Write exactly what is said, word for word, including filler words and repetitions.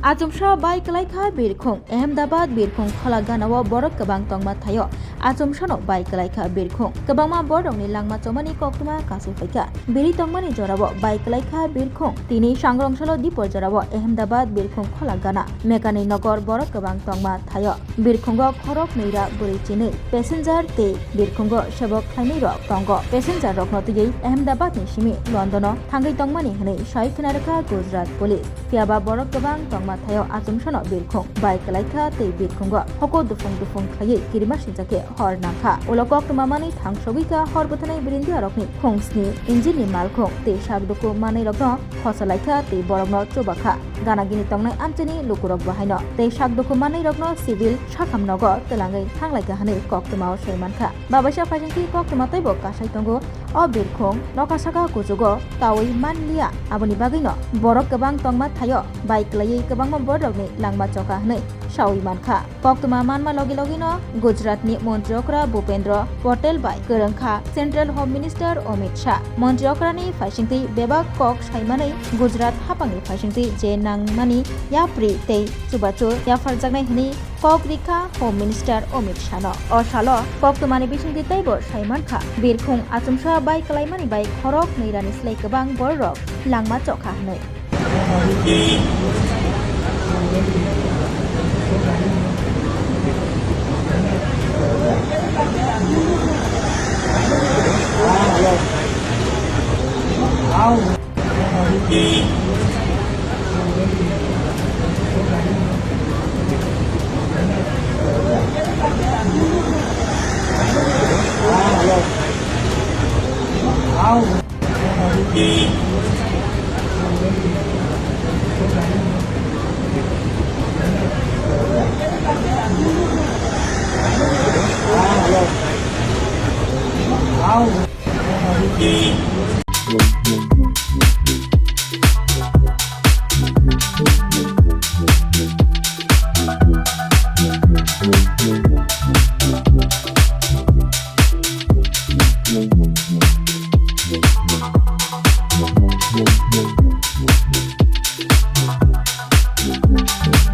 Achomsa bai kwlai kha birkhung. Ahmedabad birkhung khola ganao borok kwbang tongma thaio. Achomsano bai kwlai kha birkhung. Kwbangma borokni langma chomani koktwma kasu phaikha. Biri tongmani jorao bai kwlai kha birkhung. Tini sangrong salo dipor jorao Ahmedabad birkhung khola gana. Mekani nokor borok kwbang tongma thaio. Birkhungo khorok nwi ra bwrwi chinwi passenger tei birkhungo sebok khlainwi rok tongo. Passenger rokno twiwi Ahmedabad ni simi London o thangwi tongmani hwnwi sai khna rwkha Gujarat Police. Phiyaba borok kwbang tongma thaio achomsano birkhung bai kwlai kha tei birkhungo hoko dufung dufung khlaiwi kirima sinjakhe hor nangkha. Ulo koktwma manwi thangsogwi kha hor bwthanai birindiarokni khungsni engine ni malkhung tei sak dukhu manwi rokno khosa lai kha tei borokno chuba kha. Gana gini tongnai amchaini lukurok bo haino tei sak dukhu manwi rokno civil sakham nogo twlangwi thanglai kha hwnwi koktwmao sai mankha. Babaisa phaisingtwi koktwma teibo kasai tongo. O birkhung nokha saka kuchugo kaui manliya, aboni bagwino borok kwbang tongma thaio bai kwlaiwi kwbangma borokni langma choka hwnwi saui mankha. Koktwma manma logi logino Gujaratni Montri Okra Bhupendra Patel bai kwrwngkha Central Home Minister Amit Shah. Montri Okrani phaisingtwi bebak kok saimanwi Gujarat haphangni phaisingtwi je nangmani yapri tei chubachu yapharjaknai hwnwi kok rikha Home Minister Amit Shahno. O salo koktwmani bisingtwi teibo saimankha, birkhung achomsa bai kwlaimani bai khorok nwi rani slai kwbang bororok langma chokha hwnwi.